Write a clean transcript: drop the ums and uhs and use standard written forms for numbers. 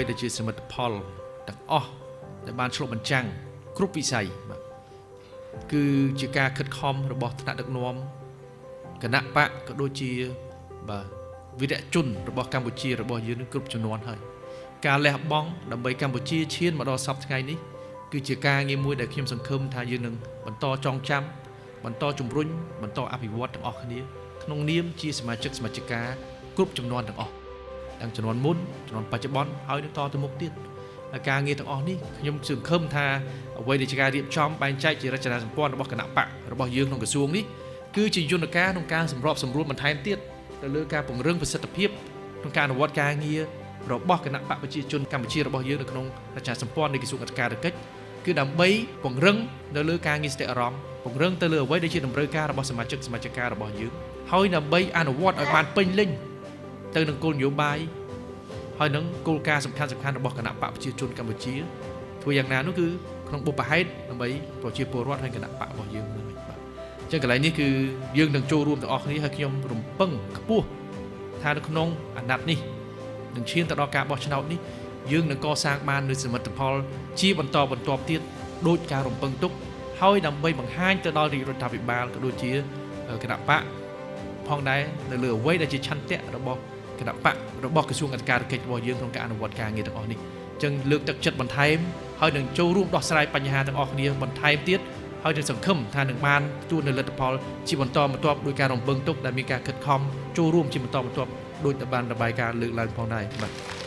ដែលជាសមិទ្ធផលទាំងអស់ដែលបានឆ្លុះបញ្ចាំងគ្រប់វិស័យបាទគឺជាការខិតខំរបស់ថ្នាក់ដឹកនាំគណៈបកក៏ដូចជាបាទវីរៈជនរបស់កម្ពុជារបស់យើងនឹងគ្រប់ចំនួនហើយការលះបង់ដើម្បីកម្ពុជាឈានមកដល់សពថ្ងៃនេះគឺជាការងារមួយដែលខ្ញុំសង្ឃឹមថាយើងនឹងបន្តចងចាំបន្តជំរុញបន្តអភិវឌ្ឍទាំងអស់គ្នាក្នុងនាមជាសមាជិកសមាជិកាគ្រប់ចំនួនទាំងអស់ទាំងចំនួនមុនចំនួនបច្ចុប្បន្នហើយនឹងតទៅមុខទៀតហើយការងារទាំងអស់នេះខ្ញុំសង្ឃឹមថាអ្វីដែលជាការរៀបចំបែងចែកជារចនាសម្ព័ន្ធរបស់គណៈបករបស់យើងក្នុងក្រសួងនេះគឺជាយន្តការក្នុងការសម្របសម្រួលបន្ថែមទៀតទៅលើការពង្រឹងប្រសិទ្ធភាពក្នុងការអនុវត្តការងាររបស់គណៈបកប្រជាជនកម្ពុជារបស់យើងនៅក្នុងរចនាសម្ព័ន្ធនៃក្រសួងអធិការកិច្ចគឺដើម្បីពង្រឹងនៅលើការងារស្ថិរអារម្មណ៍ពង្រឹងទៅលើអ្វីដែលជាតម្រូវការរបស់សមាជិកសមាជិការបស់យើងហើយដើម្បីអនុវត្តឲ្យបានពេញលេញទៅនឹងគោលនយោបាយហើយនឹងគោលការណ៍សំខាន់ៗរបស់គណៈបកប្រជាជនកម្ពុជាធ្វើយ៉ាងណានោះគឺក្នុងបុព្វហេតុដើម្បីប្រជាពលរដ្ឋហើយគណៈបករបស់យើងហ្នឹងឯងបាទអញ្ចឹងកន្លែងនេះគឺយើងនឹងចូលរួមទាំងអស់គ្នាហើយខ្ញុំរំពឹងខ្ពស់ថានៅក្នុងអាណត្តិនេះនឹងឈានទៅដល់ការបោះឆ្នោតនេះយើងនឹងកសាងបាននូវសមិទ្ធផលជាបន្តបន្ទាប់ទៀតដោយការរំពឹងទុកហើយដើម្បីបង្ហាញទៅដល់រាជរដ្ឋាភិបាលក៏ដូចជាគណៈបកផងដែរនៅលើអ្វីដែលជាឆន្ទៈរបស់គណៈបករបស់ក្រសួងអធិការកិច្ចរបស់យើងក្នុងការអនុវត្តការងារទាំងអស់នេះអញ្ចឹងលើកទឹកចិត្តបន្ថែមហើយនឹងចូលរួមដោះស្រាយបញ្ហាទាំងអស់គ្នាបន្ថែមទៀតហើយនឹងសង្ឃឹមថានឹងបានទទួលនូវលទ្ធផលជាបន្តបន្ទាប់ដោយការរំពឹងទុកដែលមានការខិតខំចូលរួមជាបន្តបន្ទាប់ដោយតែបានរបាយការណ៍លើកឡើងផងដែរបាទ។